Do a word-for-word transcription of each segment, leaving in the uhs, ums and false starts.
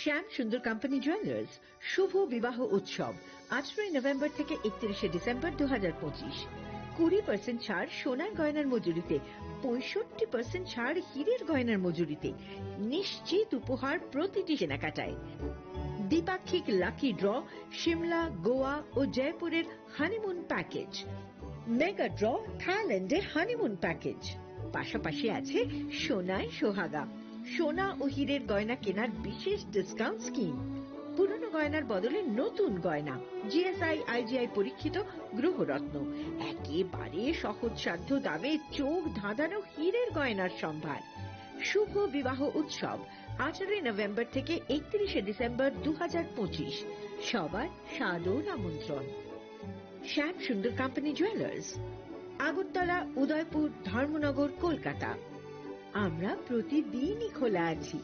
শ্যাম সুন্দর company jewellers শুভ বিবাহ উৎসব, আঠারোই নভেম্বর থেকে একত্রিশে ডিসেম্বর দু হাজার পঁচিশ। কুড়ি পার্সেন্ট ছাড় সোনার গয়নার মজুরিতে, পঁয়ষট্টি পার্সেন্ট ছাড় হীরের গয়নার মজুরিতে। নিশ্চিত উপহার প্রতিটি কেনাকাটায়। দ্বিপাক্ষিক লাকি ড্র, সিমলা, গোয়া ও জয়পুরের হানিমুন প্যাকেজ। মেগা ড্র, থাইল্যান্ডে হানিমুন প্যাকেজ। পাশাপাশি আছে সোনায় সোহাগা, সোনা ও হীরের গয়না কেনার বিশেষ ডিসকাউন্ট স্কিম। পুরনো গয়নার বদলে নতুন গয়না, জিএসআই, আইজিআই পরীক্ষিত গ্রহরত্ন, একেবারে সহজসাধ্য দামে চোখ ধাঁধানো হীরের গয়নার সম্ভার। শুভ বিবাহ উৎসব, আঠারোই নভেম্বর থেকে একত্রিশে ডিসেম্বর দু হাজার পঁচিশ। সবার সাদর আমন্ত্রণ। শ্যাম সুন্দর কোম্পানি জুয়েলার্স, আগরতলা, উদয়পুর, ধর্মনগর, কলকাতা। আমরা প্রতিদিনই খোলা আছি।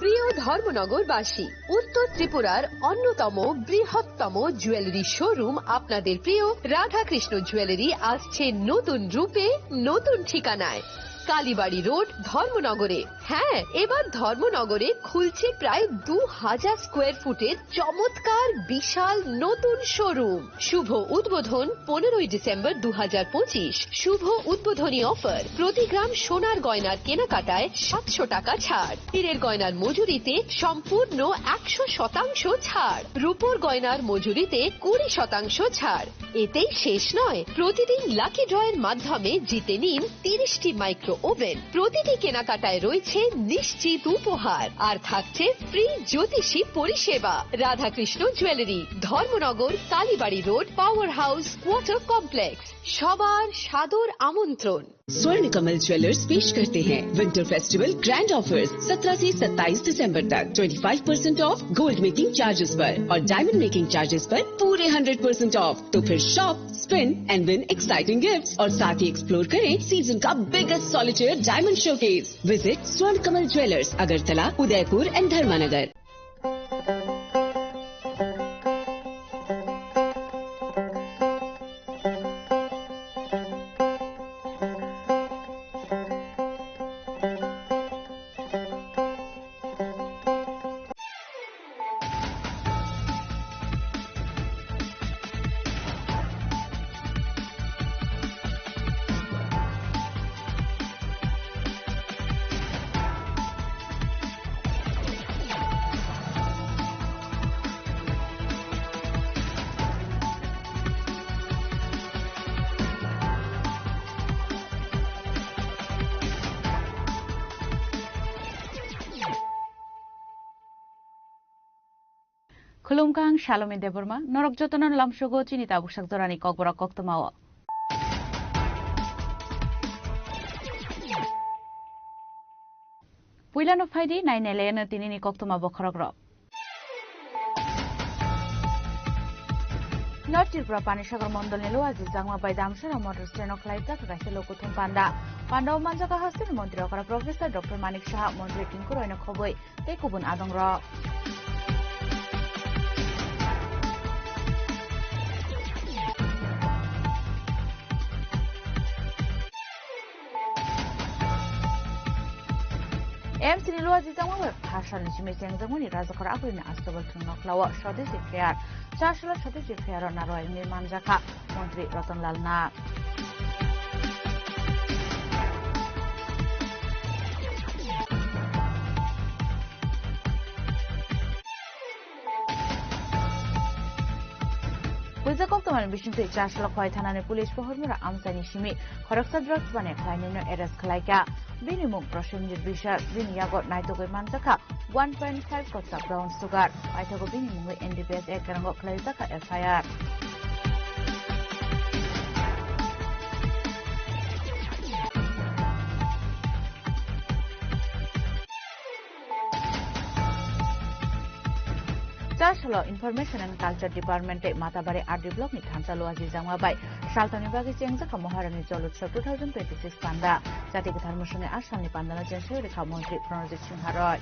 প্রিয় ধর্মনগরবাসী, উত্তর ত্রিপুরার অন্যতম বৃহত্তম জুয়েলারি শোরুম আপনাদের প্রিয় রাধাকৃষ্ণ জুয়েলারি আসছে নতুন রূপে, নতুন ঠিকানায়। কালীবাড়ি রোড, ধর্মনগরে। হ্যাঁ, এবার ধর্মনগরে খুলছে প্রায় দু হাজার স্কোয়ার ফুটের চমৎকার বিশাল নতুন শোরুম। শুভ উদ্বোধন পনেরোই ডিসেম্বর দু হাজার পঁচিশ। শুভ উদ্বোধনী অফার, প্রতি গ্রাম সোনার গয়নার কেনাকাটায় সাতশো টাকা ছাড়, হীরের গয়নার মজুরিতে সম্পূর্ণ একশো শতাংশ ছাড়, রূপোর গয়নার মজুরিতে কুড়ি শতাংশ ছাড়। এতেই শেষ নয়, প্রতিদিন লাকি ড্রয়ের মাধ্যমে জিতে নিন তিরিশটি মাইক্রো ওভেন। প্রতিটি কেনাকাটায় রয়েছে নিশ্চিত উপহার, আর থাকছে ফ্রি জ্যোতিষী পরিষেবা। Radhakrishna jewellery, Dharmanagar, Kalibari road, power house quarter complex. সবার সাদর আমন্ত্রণ। स्वर्ण कमल ज्वेलर्स पेश करते हैं विंटर फेस्टिवल ग्रैंड ऑफर्स। सत्रह से सत्ताईस दिसंबर तक twenty five percent of gold making charges पर और डायमंड मेकिंग चार्जेस पर पूरे हंड्रेड परसेंट ऑफ। तो फिर shop, spin and win exciting gifts और साथ ही एक्सप्लोर करें सीजन का biggest solitaire diamond showcase. Visit स्वर्ण कमल ज्वेलर्स, अगरतला, उदयपुर एंड धर्मानगर। Khulumkha, ang Salome Debbarma, norok jotono lamsogo chini tabuk sak jorani kokborok koktwmao. Puilano phaidi nainailaino tinini koktwma bokhorokrok. North Tripura Panisagar Mondolni Luaji Jangma bai Damsara Motor Stand o khlaijak kaisa lokuthum panda. Panda o manjak hasteni montri okra Professor Doctor Manik Saha, montri Tinku Royno khobwi tei kubun adongrok. M C ni Luaji Jangma bai phasalni simi chengjakmani Rajakhor Aguini Astabal thwngno khlao Swadeshi Fair. Chasla Swadeshi Fair o narwai wngwi manjakha Montri Ratan Lal Nag. Puijak koktwmani bisingtwi Chasla Khowai thanani police pohor mura amchaini simi khoroksa drugs bane khlainwino arrest khlaikha. Bini mung Prosenjit Biswas, bini yago naitugwi manjakha one point five kotsa brown sugar. Paithago bini mungwi N D P S Act kwrango khlaijakha F I R. Chasalo Information and Culture Department tei Matabari R D Block ni thansa Luaji Jangma bai saltani bagwi chengjakha Moharani Jolotsav two thousand twenty-six panda. Jati kwthar mwswngni a salni pandano chengwi rwkha Montri Pranajit Singha Roy.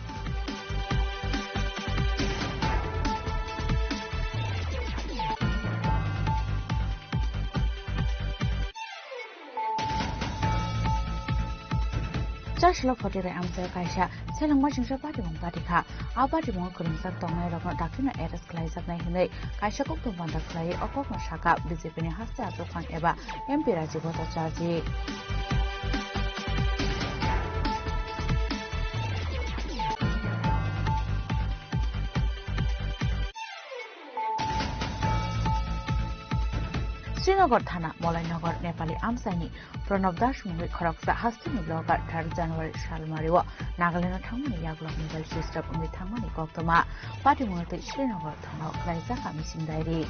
Salo photirai amchai kaisa selengma singsa patimung patikha. A patimung kwrwngsa tongnai rokno daktino arrest khlaijaknai hwnwi kaisa kokthum panda khlaiwi o kokno sakha. B J P ni haste achukphang eba M P Rajiv Bhattacharjee. Srinagar thana Molainagar Nepali amchaini Pranab Das mungwi khoroksa hasteni blogger third January salmario Nagaland-o thangmani yagulo mobile switch off wngwi thangmani koktwma. Patimungno twi Srinagar thana khlaijak a missing diary.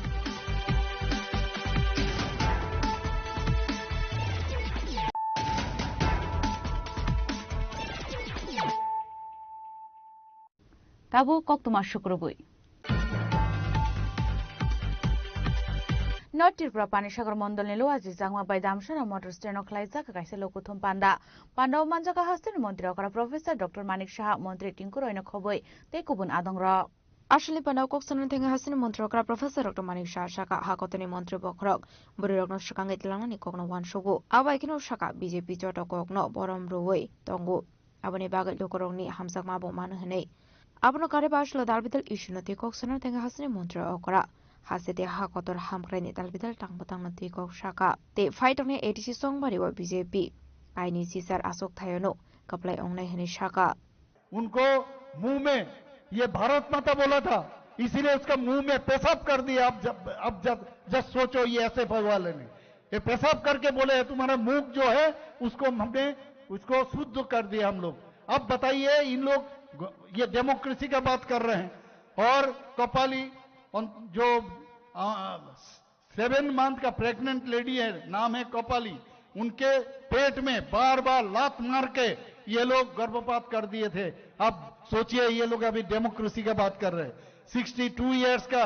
Tabuk koktwma sukrubwi. North Tripura Panisagar mondolni Luaji Jangma bai Damsara motor stand-o khlaijak kaisa lokuthum panda. Pandao manjak hasteni montri okra Professor Doctor Manik Saha, montri Tinku Royno khobwi tei kubun adongrok. Aswlni pandao kok sanani thangwi hasteni montri okra Professor Doctor Manik Saha sakha, ha kotorni montri bokhorok bwrwirokno swkangwi tlangnani kokno uansugo. Abo hai kheno sakha, B J P joto kokno borom rwui tongo. Aboni bagwi lukurokni hamjakma bo mano hwnwi. Abono karwi ba aswlo dalbidal issue no twi kok sana thangwi hasteni montri okra. Haste tei ha kotor hamkraini dalbidal tangbo tangno twi kok saka. Tei phai tongnai A D C chongmari o B J P kaini chichar achuk thaiono kwplai ongnai hwnwi saka. उनको मुंह में ये भारत माता बोला था, इसीलिए उसका मुंह में पेशाब कर दिया। अब जब, अब जब, जब सोचो ये एसएफ वाले ने, ये पेशाब करके बोले हैं, तुम्हारा मुख जो है, उसको हमने, उसको शुद्ध कर दिया हम लोग। अब बताइए, इन लोग, ये डेमोक्रेसी का बात कर रहे हैं, और कपाली, उन, जो, आ, सेवन मंथ का प्रेग्नेंट लेडी है, नाम है कपाली, उनके पेट में बार बार लात मार के ये लोग गर्भपात कर दिए थे। अब सोचिए, ये लोग अभी डेमोक्रेसी का बात कर रहे हैं। सिक्सटी टू ईयर्स का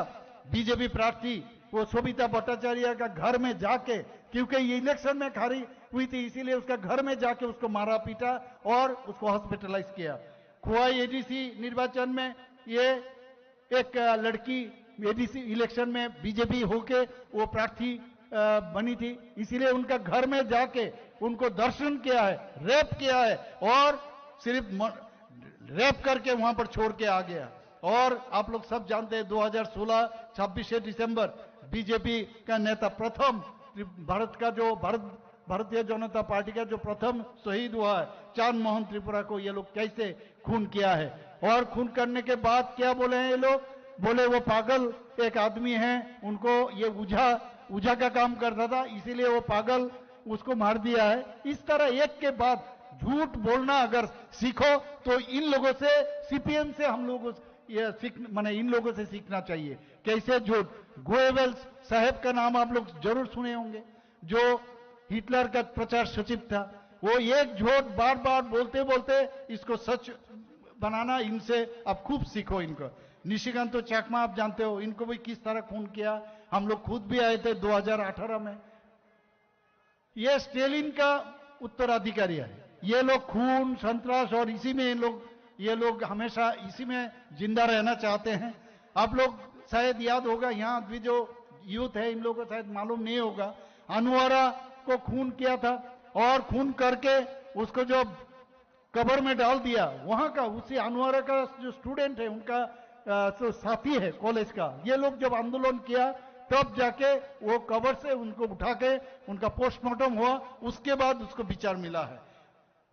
बीजेपी प्रार्थी, वो शोभिता भट्टाचार्य का घर में जाके, क्योंकि ये इलेक्शन में हारी हुई थी, इसीलिए उसका घर में जाके उसको मारा पीटा और उसको हॉस्पिटलाइज किया। खोवाई एडीसी निर्वाचन में ये एक, अ, लड़की एडीसी इलेक्शन में बीजेपी होके वो प्रार्थी, अ, बनी थी, इसीलिए उनका घर में जाके उनको दर्शन किया है, रेप किया है और सिर्फ म-, रेप करके वहां पर छोड़ के आ गया। और आप लोग सब जानते हैं, दो हज़ार सोलह, छब्बीस दिसंबर, बीजेपी का नेता प्रथम भारत का जो, भारत, भारतीय जनता पार्टी का जो प्रथम शहीद हुआ है, चांद मोहन त्रिपुरा को ये लोग कैसे खून किया है। और खून करने के बाद क्या बोले हैं ये लोग? बोले, वो पागल एक आदमी है, उनको ये ओझा, ओझा का काम करता था, इसीलिए वो पागल, उसको मार दिया है। इस तरह एक के बाद झूठ बोलना अगर सीखो, तो इन लोगों से, सीपीएम से हम लोगों से, ये सीख, माने, इन लोगों से सीखना चाहिए। कैसे झूठ? गोएबल्स साहब का नाम आप लोग जरूर सुने होंगे, जो हिटलर का प्रचार सचिव था। वो एक झूठ बार बार बोलते बोलते इसको सच बनाना, इनसे आप खूब सीखो। इनको, निशिकांत चाकमा आप जानते हो, इनको भी किस तरह खून किया, हम लोग खुद भी आए थे दो हज़ार अठारह में। ये स्टेलिन का उत्तराधिकारी है। ये लोग खून, संतरास और इसी में इन लोग, ये लोग हमेशा इसी में जिंदा रहना चाहते हैं। आप लोग शायद याद होगा, यहाँ भी जो यूथ है, इन लोगों को शायद मालूम नहीं होगा, अनवारा को खून किया था और खून करके उसको जो कब्र में डाल दिया, वहाँ का, उसी अनवारा का जो स्टूडेंट है, उनका, अ, जो साथी है कॉलेज का, ये लोग जब आंदोलन किया, तब जाके वो कब्र से उनको उठा के उनका पोस्टमार्टम हुआ, उसके बाद उसको विचार मिला है।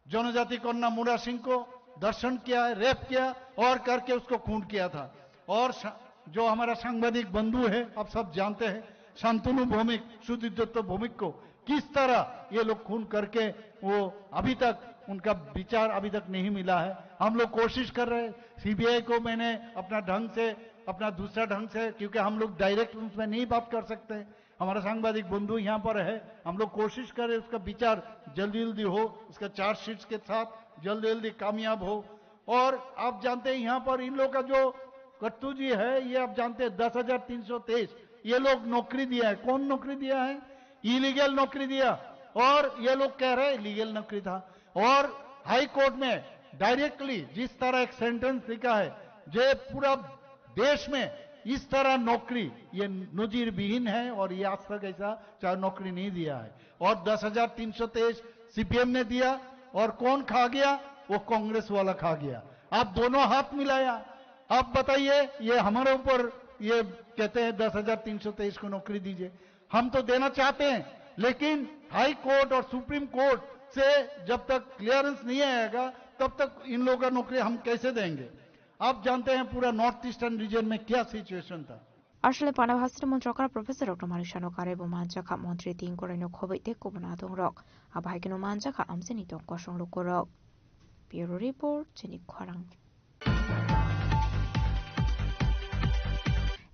जनजाति कन्या मुरा सिंह को दर्शन किया है, रेप किया और करके उसको खून किया था। और सा-, जो हमारा सांबादिक बंधु है, आप सब जानते हैं, शांतनु भौमिक, सुधीर दत्त भौमिक को किस तरह ये लोग खून करके वो अभी तक उनका विचार अभी तक नहीं मिला है। हम लोग कोशिश कर रहे हैं, सीबीआई को मैंने अपना ढंग से, अपना दूसरा ढंग से, क्योंकि हम लोग डायरेक्ट उसमें नहीं बात कर सकते हैं, हमारा सांबादिक बंधु यहाँ पर है, हम लोग कोशिश करें उसका विचार जल्दी जल्दी हो, उसका चार्जशीट के साथ जल्दी जल्दी कामयाब हो। और आप जानते हैं, यहाँ पर इन लोग का जो कट्टू जी है, ये आप जानते हैं, दस हज़ार तीन सौ तेईस, ये लोग नौकरी दिया है। कौन नौकरी दिया है? इलीगल नौकरी दिया। और ये लोग कह रहे हैं लीगल नौकरी था। और हाई कोर्ट में डायरेक्टली जिस तरह एक सेंटेंस लिखा है, जो पूरा देश में इस तरह नौकरी, ये नजीर विहीन है और ये आज तक ऐसा चाहे नौकरी नहीं दिया है। और दस हज़ार तीन सौ तेईस सीपीएम ने दिया, और कौन खा गया? वो कांग्रेस वाला खा गया। आप दोनों हाथ मिलाया। आप बताइए, ये हमारे ऊपर ये कहते हैं दस हजार तीन सौ तेईस को नौकरी दीजिए। हम तो देना चाहते हैं, लेकिन हाई कोर्ट और सुप्रीम कोर्ट से जब तक क्लियरेंस नहीं आएगा, तब तक इन लोगों का नौकरी हम कैसे देंगे? आप जानते हैं पूरा नॉर्थ ईस्टर्न रीजन में क्या सिचुएशन था। Aswlani Panab hasteni montri okra Professor Doctor Manik Saha no karwi bo manjakha montri tin koraino khobwi tei kubun adongrok. Abo hai kheno manjakha amchaini tong kosong lukurok. Bureau Report, chini khorang.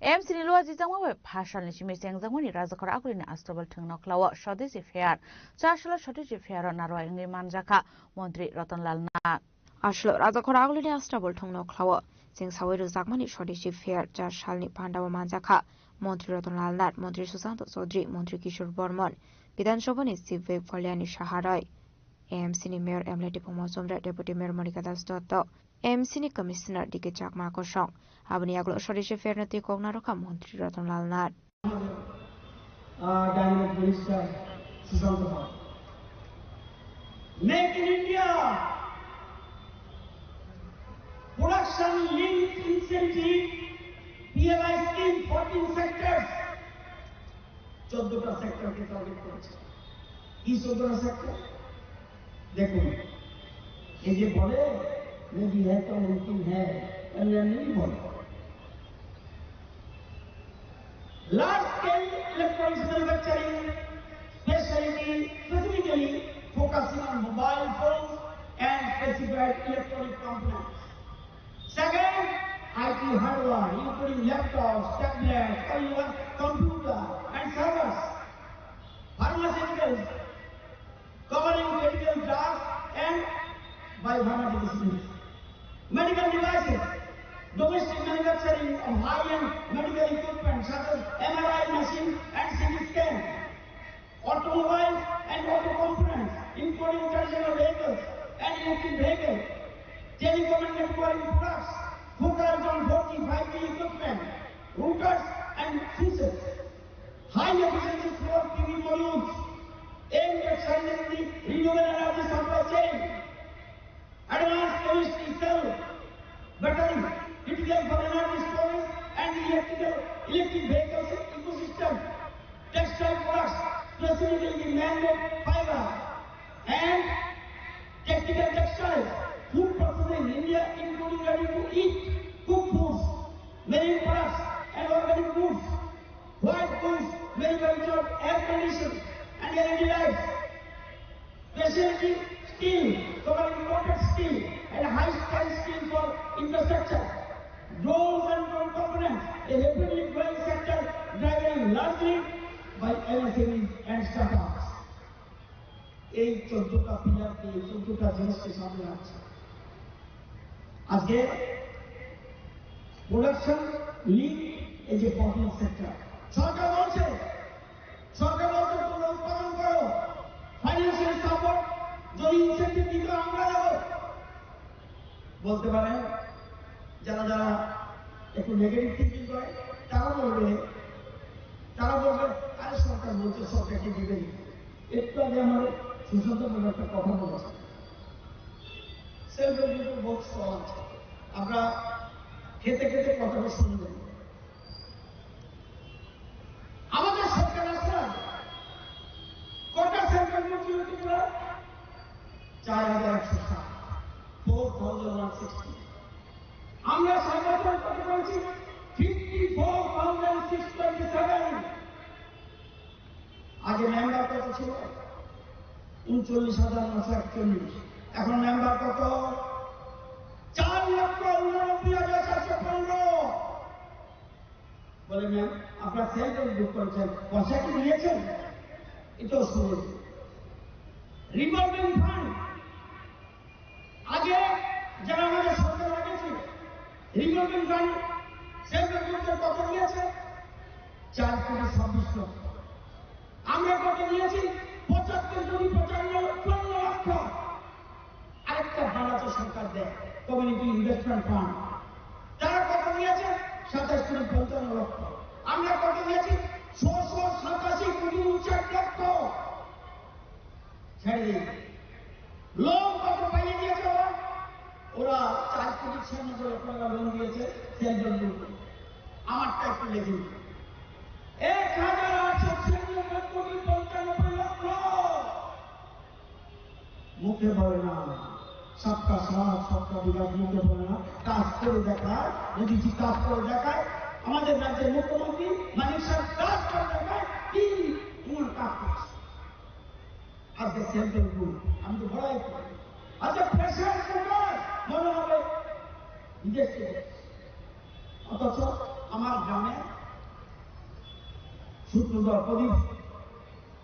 M C ni luwa jijangma bai phasalni simi chengjakmani Rajakhor Agulini Astabal thwngno khlao Swadeshi Fair. Chasalo Swadeshi Fair o narwai wngwi manjakha montri Ratan Lal Nath. Aslo Rajakhor Agulini Astabal thwngno khlao chengsawi rwjakmani Swadeshi Fair cha salni pandao manjakha montri Ratan Lal Nath, montri Sushanta Chaudhary, montri Kishore Bormon, Bidhan Sabhani Chief Whip Kalyani Saha roi, M C ni Mayor M L A Tipung Mojumdar, Deputy Mayor Monika Das Dotto, M C ni Commissioner D K Chakma kosong. Aboni yagulo Swadeshi Fair no twi kok narwkha montri Ratan Lal Nath. Uh, Dynamic Minister Sushanta Bhatt. Make in India, production linked incentive, P L I scheme, fourteen sectors, চোদ্দটা সেক্টরকে টার্গেট করেছে। কি চোদ্দটা সেক্টর? দেখুন, এই যে বলে, মোদি হ্যায় তো মুমকিন হ্যায়, এমনি এমনি বলে। Large scale electronics manufacturing, specialty, specifically focusing on mobile phones and specified electronic components. Second, I T hardware, including laptops, tablets, all-in-one computer, and servers. Pharmaceuticals, covering critical drugs and biopharmaceuticals. Medical devices, domestic manufacturing of high-end medical equipment such as M R I machine and C T scan. Automobiles and auto components, including traditional vehicles and electric vehicles, telecom and networking products, focused on four G, five G equipment, routers and switches, high efficiency solar P V modules aimed at strengthening the renewable energy supply chain. Advanced chemistry cell, battery, critical for energy storage and electrical, electric vehicles ecosystem, textile products, specifically the man-made fiber, and technical textiles, food processing, India including ready to eat, cooked foods, marine products and organic foods, white goods, manufactured air conditioned and L E D lights. Specialty steel, covering coated steel and high strength steel for infrastructure. Drones and drone components, a rapidly growing sector driven largely by M S M Es and startups. এই চোদ্দটা পিলার দিয়ে চোদ্দটা জিনিসকে সামনে রাখছে। আজকে production link, এই যে পাবলিক সেক্টর, সরকার বলছে, সরকার বলছে তোমরা উৎপাদন করো, ফাইন্যান্সিয়াল সাপোর্ট যদি ইনসেন্টিভ দিতে আমরা দেবো। বলতে পারেন যারা যারা একটু নেগেটিভ থিঙ্কিং করে, তারা বলবে, তারা বলবে, আরে সরকার বলছে, সরকার কি দিবে? একটু আগে আমার সুশান্ত বাবু একটা কথা বলেছে, সেলফ হেল্প গ্রুপের বহুত স্টল আছে, আমরা খেতে খেতে কথাটা শুনবেন। আমাদের সরকার আছে না, কটা সেলফ হেল্প গ্রুপ তৈরি করা? চার হাজার একশো সাত, ফোর থাউজেন্ড ওয়ান সিক্সটি। আমরা সাত বছর কত করেছি? Fifty four thousand six twenty seven. আগে মেম্বার কত ছিল? ঊনচল্লিশ হাজার নশো একচল্লিশ। এখন মেম্বার কত? চার লক্ষ উননব্বই হাজার চারশো পনেরো। বলে, ম্যাম, আপনার সেলফ হেল্প গ্রুপ করেছেন, পয়সা কি দিয়েছেন? এটাও শুনেছি। রিভলভিং ফান্ড, আগে যারা আমাদের সরকার রেখেছে, রিভলভিং ফান্ড সেলফ হেল্প গ্রুপদের কত দিয়েছে? চার কোটি ছাব্বিশ লক্ষ। আমরা কত দিয়েছি? পঁচাত্তর কোটি পঁচান্ন লক্ষ। আরেকটা ফান্ড আছে সরকার দেয়, কমিউনিটি ইনভেস্টমেন্ট ফান্ড। তারা কত দিয়েছে? সাতাশ কোটি পঞ্চান্ন লক্ষ। আমরা কত দিয়েছি? ছশো সাতাশি কোটি উনষাট লক্ষ। ছেড়ে দিন। লোন কত পাইয়ে দিয়েছে ওরা? ওরা চার কোটি ছিয়ানব্বই লক্ষ টাকা লোন দিয়েছে সেন্ট্রাল ব্যাংক। আমারটা একটু লেখে দিন। এক হাজার আটশো ছিয়ানব্বই কোটি পঞ্চানব্বই লক্ষ। মুখে বলে না, সবকা সাথ, সবকা বিকাশ মুখে বলে না, কাজ করে দেখায়। মোদিজি কাজ করে দেখায়। আমাদের রাজ্যের মুখ্যমন্ত্রী মানিক সাহেব কাজ করে দেখায়। কি তোমার কাজ করছে? আজকে সেন্ট্রাল ব্যাংক, আমি তো বড়াই করি। আজকে প্রেশার কুকার মনে হবে বিদেশ থেকে। অথচ আমার গ্রামে সূত্রধর প্রদীপ,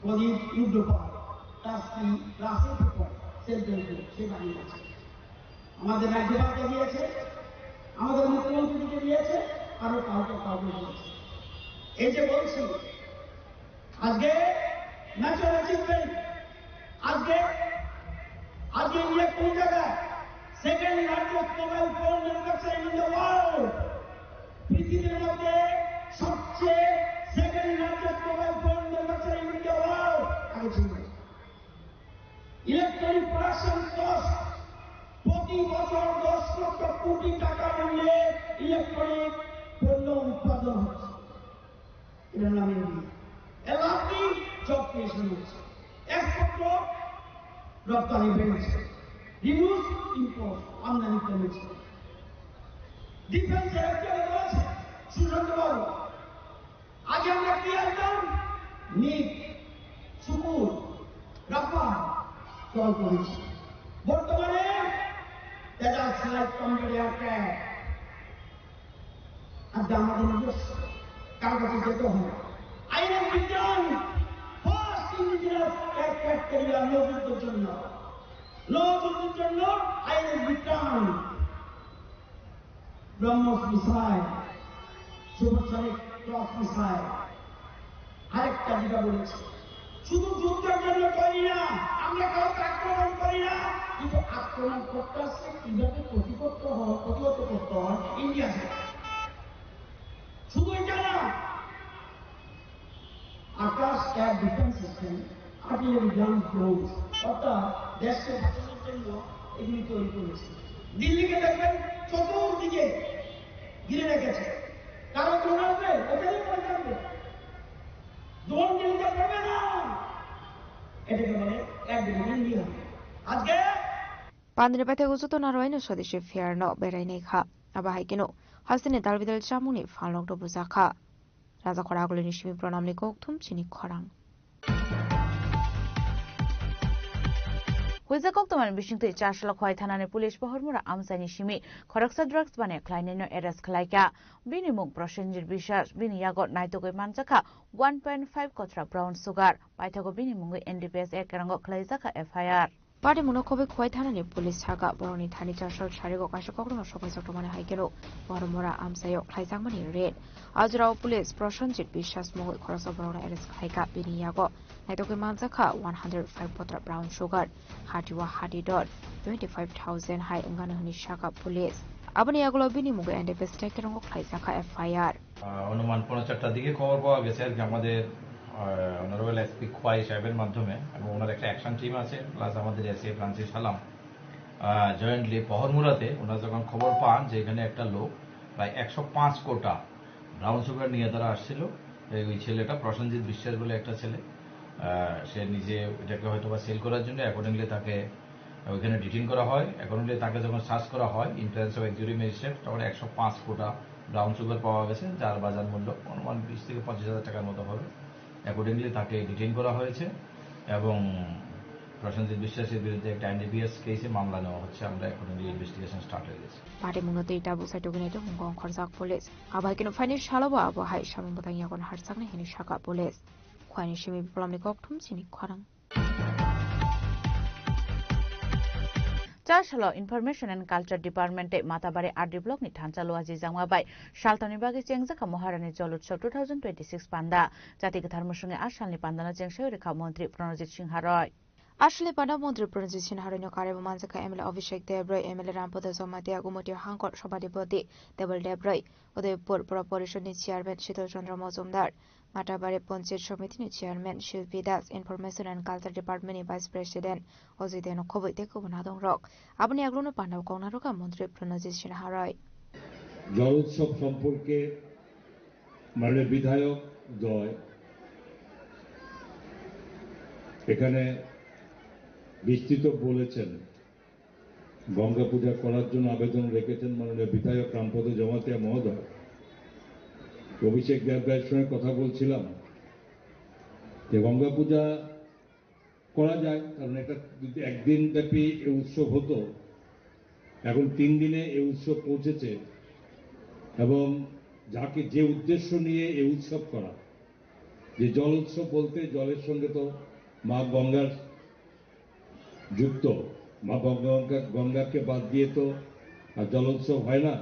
প্রদীপ রুদ্রপাল, তার স্ত্রী রাসেল থেকে সেন্ট্রাল ব্যাংক, সে বানিয়ে আছে। আমাদের রাজ্যপালকে দিয়েছে, আমাদের মুখ্যমন্ত্রীকে দিয়েছে, আরো কাউকে কাউকে দিয়েছে। এই যে বলছি, আজকে ন্যাশনাল অ্যাচিভমেন্ট, আজকে, আজকে ইন্ডিয়া কোন জায়গায়? Second largest mobile phone manufacturing in the world. পৃথিবীর মধ্যে সবচেয়ে second largest mobile phone manufacturing in the world. আগে ছিল। ইলেকট্রনিক প্রোডাকশন কস্ট, প্রতি বছর দশ লক্ষ কোটি টাকা মূল্যে ইলেকট্রনিক পণ্য উৎপাদন হচ্ছে। এটার নাম ইন্ডিয়া। এলাপি জব ক্রিয়েশন হচ্ছে, এক্সপোর্ট, রপ্তানি বেড়েছে, রিডিউস ইম্পোর্ট, আমদানি কমেছে। ডিফেন্স সেক্টরে রয়েছে সুশান্ত বাবু। আগে আমরা কি আনতাম? মিগ, সুকুর, রাফাল ক্রয় করেছি। বর্তমানে তেজাস লাইট কম্ব্যাট এয়ারক্রাফট। আজকে আমাদের নিজস্ব কাগজে যেতে হবে। INS Vikram, first indigenous aircraft carrier নৌ যুদ্ধের জন্য, নৌ যুদ্ধের জন্য INS Vikram. BrahMos missile, supersonic cross missile. আরেকটা যেটা বলেছি, শুধু যুদ্ধের জন্য তৈরি না, আমরা কাউকে আক্রমণ করি না, কিন্তু আক্রমণ করতে আসছে কিভাবে প্রতিপক্ষ হয়, প্রতিহত করতে হয়, ইন্ডিয়া ছাড়া। শুধু এটা না, Akash air defence system, artillery gun, drones, অর্থাৎ দেশকে বাঁচানোর জন্য এগুলি তৈরি করেছে। দিল্লিকে দেখবেন চতুর্দিকে ঘিরে রেখেছে। কারো ড্রোন আসবে, ওখানেই পড়ে থাকবে। ড্রোন দিল্লিতে পড়বে না। এটাকে বলে অ্যাডভান্স ইন্ডিয়া। আজকে Pandini paithakgo joto narwai no sodisi fair no berai nai kha. Abo hai kheno hasteni dal bidal chamungni phalrok rw bujak kha. Rajakhor agulini simi pranamni kokthum chini khorang. Huijak kokthumani bisingtwi Charsalo Khowai thanani police Pohormura amchaini simi khoroksa drugs baniya khlainaino arrest khlaikha. Bini mung Prosenjit Biswas, bini yago naitugwi manjakha one point five kothra brown sugar. Paithago bini mungwi N D P S A kerango khlaijakha F I R. Patimungno khobwi Khowai thanani police sakha, borokni thani Charsalo sarigo kaisa kokrokno sokaijak tongmani hai kheno Pohormura amchaio khlaijakmani raid. Ajrao police Prosenjit Biswas mungwi khoroksa borokno arrest khlaikha, bini yago naitugwi manjakha one hundred five potra brown sugar, hatiwa hati dot twenty five thousand hai wngano hwnwi sakha police. Aboni yagulo bini mungwi N D P S A kerango khlaijakha F I R. আহ, অনুমান পৌনে চারটার দিকে খবর পাওয়া গেছে আর কি আমাদের, আহ, honourable SP Khowai সাহেবের মাধ্যমে এবং ওনার একটা অ্যাকশন টিম আছে, প্লাস আমাদের এসএ ফ্রান্সিস হালাম, আহ, জয়েন্টলি পহরমুরাতে ওনারা যখন খবর পান যে এখানে একটা লোক প্রায় একশো পাঁচ কোটা ব্রাউন সুগার নিয়ে তারা আসছিল, এই ওই ছেলেটা প্রসেনজিৎ বিশ্বাস বলে একটা ছেলে, আহ, সে নিজে এটাকে হয়তো বা সেল করার জন্য অ্যাকর্ডিংলি তাকে ওইখানে ডিটেইন করা হয়। অ্যাকর্ডিংলি তাকে যখন সার্চ করা হয় in presence of executive magistrate, তখন একশো পাঁচ কোটা ব্রাউন সুগার পাওয়া গেছে, যার বাজার মূল্য অনুমান বিশ থেকে পঁচিশ হাজার টাকার মতো হবে। অ্যাকর্ডিংলি তাকে ডিটেইন করা হয়েছে এবং প্রসেনজিৎ বিশ্বাসের বিরুদ্ধে একটা এনডিপিএস কেসে মামলা নেওয়া হচ্ছে। আমরা অ্যাকর্ডিংলি ইনভেস্টিগেশন স্টার্ট হয়ে গেছে। Patimungno tei tabuk sai tugwinai tongmung kong khorjak police. Abo hai kheno phaini salo bo abo hai samung bwtang yago harjaknai hwnwi sakha police. Khowai ni simi biplamni kokthum chini khorang. Charsalo Information and Culture Department tei Matabari R D Block ni thansa Luaji Jangma bai saltamni bagwi chengjakha Maharani Jol Utsav two thousand twenty-six panda. Jati kwthar mwswngwi a salni pandano chengsawi rwkha Montri Pranojit Singha Roy. A salni panda Montri Pranojit Singha Roy no karwi bo manjakha M L A Abhishek Deb Roy, M L A Rampada Jamatia, Gumoti Hangkor Sobhadipati Debal Deb Roy, Udaipur Pura Porishod ni Chairman Shital Chandra Majumdar, Matabari Panchayat Samiti ni Chairman Shilpi Das, Information and Culture Department ni Vice President Ojideno Khoboi tei kubun adongrok. Aboni aglono pandao kok narwkha Montri Pranajit Sinha Roy. জল উৎসব সম্পর্কে মাননীয় বিধায়ক দ্বয় এখানে বিস্তৃত বলেছেন। গঙ্গা পূজা করার জন্য আবেদন রেখেছেন মাননীয় বিধায়ক রামপদ জমাতিয়া মহোদয়। অভিষেক দেবরায়ের সঙ্গে কথা বলছিলাম যে গঙ্গা পূজা করা যায়, কারণ এটা যদি একদিন ব্যাপী এই উৎসব হতো, এখন তিন দিনে এই উৎসব পৌঁছেছে। এবং যাকে, যে উদ্দেশ্য নিয়ে এই উৎসব করা, যে জল উৎসব বলতে জলের সঙ্গে তো মা গঙ্গার যুক্ত, মা গঙ্গা, গঙ্গাকে বাদ দিয়ে তো আর জল উৎসব হয় না।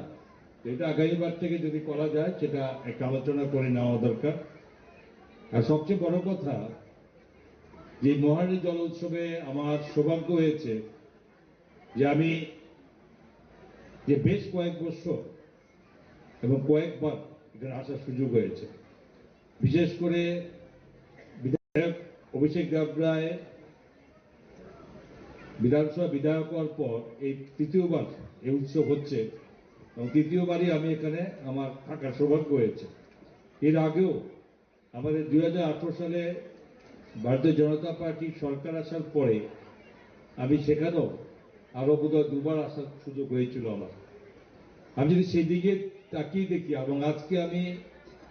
তো এটা আগামীবার থেকে যদি করা যায়, সেটা একটা আলোচনা করে নেওয়া দরকার। আর সবচেয়ে বড় কথা, যে মহারানী জল উৎসবে আমার সৌভাগ্য হয়েছে যে আমি যে বেশ কয়েক বছর এবং কয়েকবার এখানে আসার সুযোগ হয়েছে। বিশেষ করে বিধায়ক অভিষেক দেবরায় বিধানসভা বিধায়ক হওয়ার পর এই তৃতীয়বার এই উৎসব হচ্ছে এবং তৃতীয়বারই আমি এখানে আমার থাকার সৌভাগ্য হয়েছে। এর আগেও আমাদের দুই হাজার আঠারো সালে ভারতীয় জনতা পার্টি সরকার আসার পরে আমি সেখানেও আরো বোধহয় দুবার আসার সুযোগ হয়েছিল আমার। আমি যদি সেদিকে তাকিয়ে দেখি এবং আজকে আমি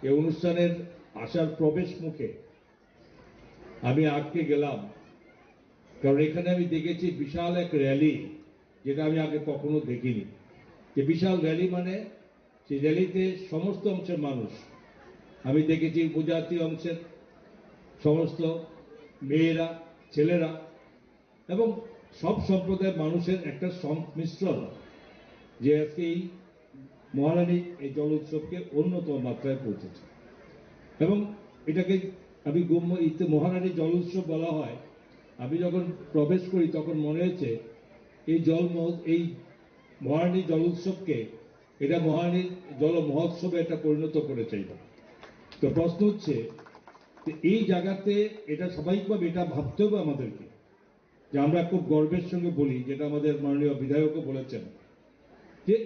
এই অনুষ্ঠানের আসার প্রবেশ মুখে আমি আটকে গেলাম, কারণ এখানে আমি দেখেছি বিশাল এক র‍্যালি, যেটা আমি আগে কখনো দেখিনি। যে বিশাল র‍্যালি মানে সেই র‍্যালিতে সমস্ত অংশের মানুষ, আমি দেখেছি উপজাতি অংশের সমস্ত মেয়েরা, ছেলেরা এবং সব সম্প্রদায়ের মানুষের একটা সংমিশ্রণ, যে আজকে এই মহারানীর এই জল উৎসবকে অন্যতম মাত্রায় পৌঁছেছে। এবং এটাকে আমি গম্য, এই তো মহারানীর জল উৎসব বলা হয়। আমি যখন প্রবেশ করি তখন মনে হয়েছে এই জল মহ-, এই মহারানীর জল উৎসবকে এটা মহারানীর জল মহোৎসবে এটা পরিণত করে চাইব। তো প্রশ্ন হচ্ছে যে এই জায়গাতে এটা স্বাভাবিকভাবে এটা ভাবতে হবে আমাদেরকে, যে আমরা খুব গর্বের সঙ্গে বলি, যেটা আমাদের মাননীয় বিধায়কও বলেছেন, যে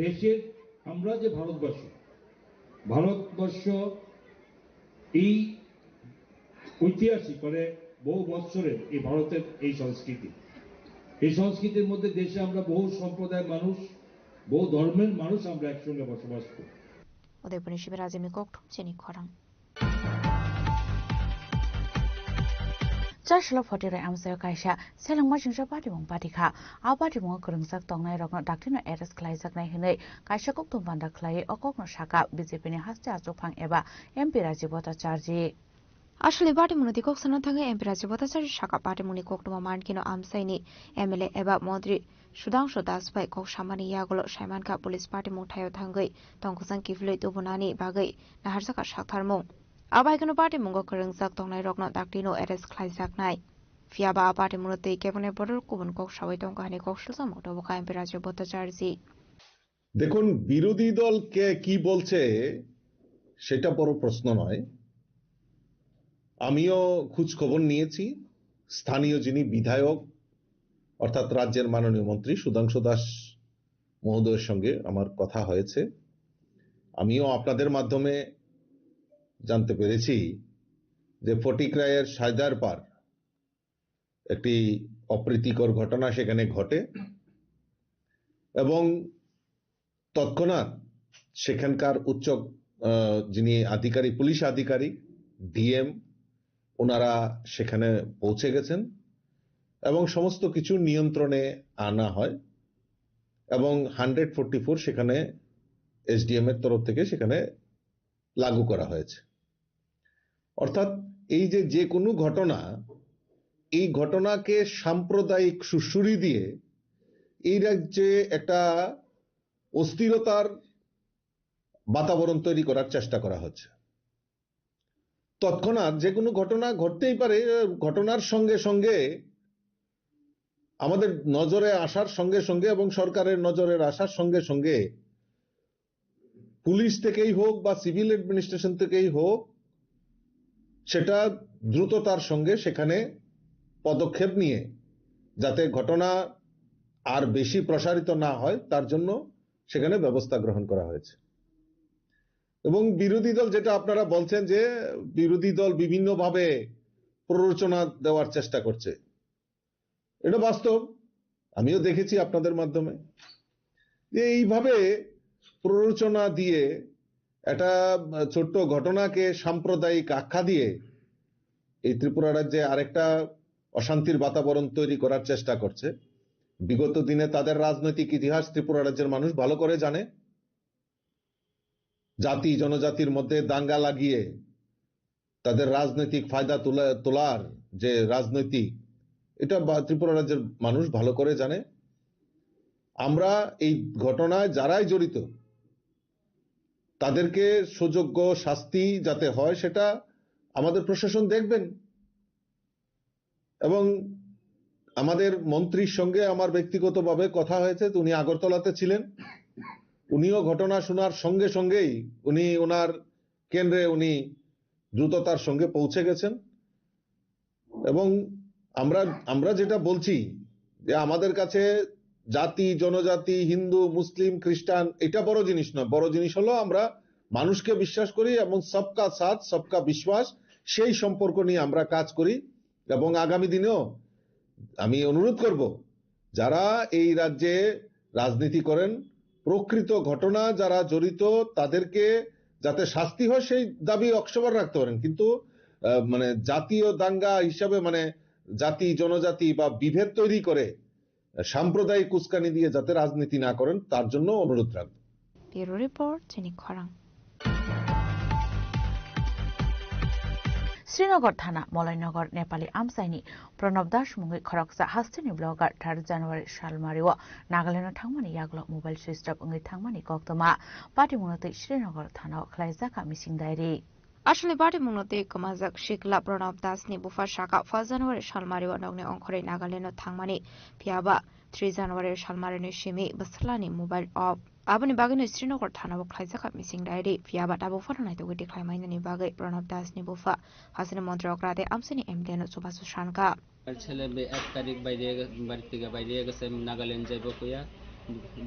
দেশের, আমরা যে ভারতবর্ষ, ভারতবর্ষ এই ঐতিহাসিক, মানে বহু বৎসরের এই ভারতের এই সংস্কৃতি, এই সংস্কৃতির মধ্যে দেশে আমরা বহু সম্প্রদায়ের মানুষ, বহু ধর্মের মানুষ আমরা একসঙ্গে বসবাস করি। Udaipurni Shibir Azimi kokthum chini khorang. Chaslo photiroi amchaio kaisa selengma chingsa patimung patikha. A patimungo kwrwngjak tongnairokno dakti no arrest khlaijaknai hwnwi kaisa kokthum panda khlaiwi o kokno sakha B J P ni haste achukphang eba M P Rajiv Bhattacharjee. Aswlwi patimungno twi kok sana thangwi M P Rajiv Bhattacharjee sakha, patimungni koktwma mankhe no amchaini M L A eba montri Sudhangshu Das bai kok samani yagulo saimankha police patimung thaio thangwi tongkosang kiphilwi tubunani bagwi naharjakha saktharmung. Abaikeno patimungo kwrwngjak tongnairokno daktino arrest khlaijaknai. Phiyaba a patimungno twi kebengni borok kubun kok sawi tongkha hwnwi kok sujamung tubuka M P Rajiv Bhattacharjee. দেখুন, বিরোধী দল কে কি বলছে সেটা বড় প্রশ্ন নয়। আমিও খোঁজ খবর নিয়েছি, স্থানীয় যিনি বিধায়ক অর্থাৎ রাজ্যের মাননীয় মন্ত্রী সুধাংশু দাস মহোদয়ের সঙ্গে আমার কথা হয়েছে। আমিও আপনাদের মাধ্যমে জানতে পেরেছি যে ফটিকরায়ের সায়দারপাড় একটি অপ্রীতিকর ঘটনা সেখানে ঘটে এবং তৎক্ষণাৎ সেখানকার উচ্চ, আহ, যিনি আধিকারিক, পুলিশ আধিকারিক, ডিএম, ওনারা সেখানে পৌঁছে গেছেন এবং সমস্ত কিছু নিয়ন্ত্রণে আনা হয় এবং হান্ড্রেড ফোরটি ফোর সেখানে এসডিএম এর তরফ থেকে সেখানে লাগু করা হয়েছে। অর্থাৎ এই যে, যে কোনো ঘটনা, এই ঘটনাকে সাম্প্রদায়িক সুড়সুড়ি দিয়ে এই রাজ্যে একটা অস্থিরতার বাতাবরণ তৈরি করার চেষ্টা করা হচ্ছে। তৎক্ষণাৎ যে কোনো ঘটনা ঘটতেই পারে, ঘটনার সঙ্গে সঙ্গে আমাদের নজরে আসার সঙ্গে সঙ্গে এবং সরকারের নজরে আসার সঙ্গে সঙ্গে পুলিশ থেকেই হোক বা সিভিল অ্যাডমিনিস্ট্রেশন থেকেই হোক, সেটা দ্রুততার সঙ্গে সেখানে পদক্ষেপ নিয়ে যাতে ঘটনা আর বেশি প্রসারিত না হয়, তার জন্য সেখানে ব্যবস্থা গ্রহণ করা হয়েছে। এবং বিরোধী দল, যেটা আপনারা বলছেন যে বিরোধী দল বিভিন্নভাবে প্ররোচনা দেওয়ার চেষ্টা করছে, এটা বাস্তব, আমিও দেখেছি আপনাদের মাধ্যমে যে এইভাবে প্ররোচনা দিয়ে একটা ছোট্ট ঘটনাকে সাম্প্রদায়িক আখ্যা দিয়ে এই ত্রিপুরা রাজ্যে আরেকটা অশান্তির বাতাবরণ তৈরি করার চেষ্টা করছে। বিগত দিনে তাদের রাজনৈতিক ইতিহাস ত্রিপুরা রাজ্যের মানুষ ভালো করে জানে। জাতি জনজাতির মধ্যে দাঙ্গা লাগিয়ে তাদের রাজনৈতিক ফায়দা তোলা-, তোলার যে রাজনৈতিক, এটা বা-, ত্রিপুরা রাজ্যের মানুষ ভালো করে জানে। আমরা এই ঘটনায় যারাই জড়িত, তাদেরকে সুযোগ্য শাস্তি যাতে হয়, সেটা আমাদের প্রশাসন দেখবেন। এবং আমাদের মন্ত্রীর সঙ্গে আমার ব্যক্তিগতভাবে কথা হয়েছে, উনি আগরতলাতে ছিলেন। উনিও ঘটনা শোনার সঙ্গে সঙ্গেই উনি ওনার কেন্দ্রে উনি দ্রুততার সঙ্গে পৌঁছে গেছেন। এবং আমরা, আমরা যেটা বলছি যে আমাদের কাছে জাতি, জনজাতি, হিন্দু, মুসলিম, খ্রিস্টান, এটা বড় জিনিস নয়। বড় জিনিস হলো আমরা মানুষকে বিশ্বাস করি এবং সবকা সাথ, সবকা বিশ্বাস, সেই সম্পর্ক নিয়ে আমরা কাজ করি। এবং আগামী দিনেও আমি অনুরোধ করব, যারা এই রাজ্যে রাজনীতি করেন, প্রকৃত ঘটনা যারা জড়িত, তাদেরকে যাতে শাস্তি হয়, সেই দাবি অক্সফোর্ড রাখতে পারেন। কিন্তু, আহ, মানে, জাতীয় দাঙ্গা হিসাবে, মানে, জাতি জনজাতি বা বিভেদ তৈরি করে সাম্প্রদায়িক উস্কানি দিয়ে যাতে রাজনীতি না করেন, তার জন্য অনুরোধ রাখব। Bureau Report, Chini Khorang. Srinagar thana, Molainagar Nepali amchaini Pranab Das mungwi khoroksa hasteni blogger thar January salmario Nagaland-o thangmani yagulo mobile switch off wngwi thangmani koktwma. Patimungno twi Srinagar thana-o khlaijak mising diary. Aswkni patimungno twi kwmajak sikla Pranab Das ni bupha saka first January salmario nokni ongkhorwi Nagaland-o thangmani, phiyaba three January salmario ni simi bwslani mobile off. Aboni bagwino Srinagar thana-o khlaijak mising diary, phiyaba tabuk phano naitugwi tikhlaimainani bagwi Pranab Das ni bupha hasteni montri okra tei amchaini M D no chubachu sankha. আমার ছেলে বে-, এক তারিখ বাইরে গে-, বাড়ি থেকে বাইরে গেছে, নাগাল্যান্ড যাইব কইয়া।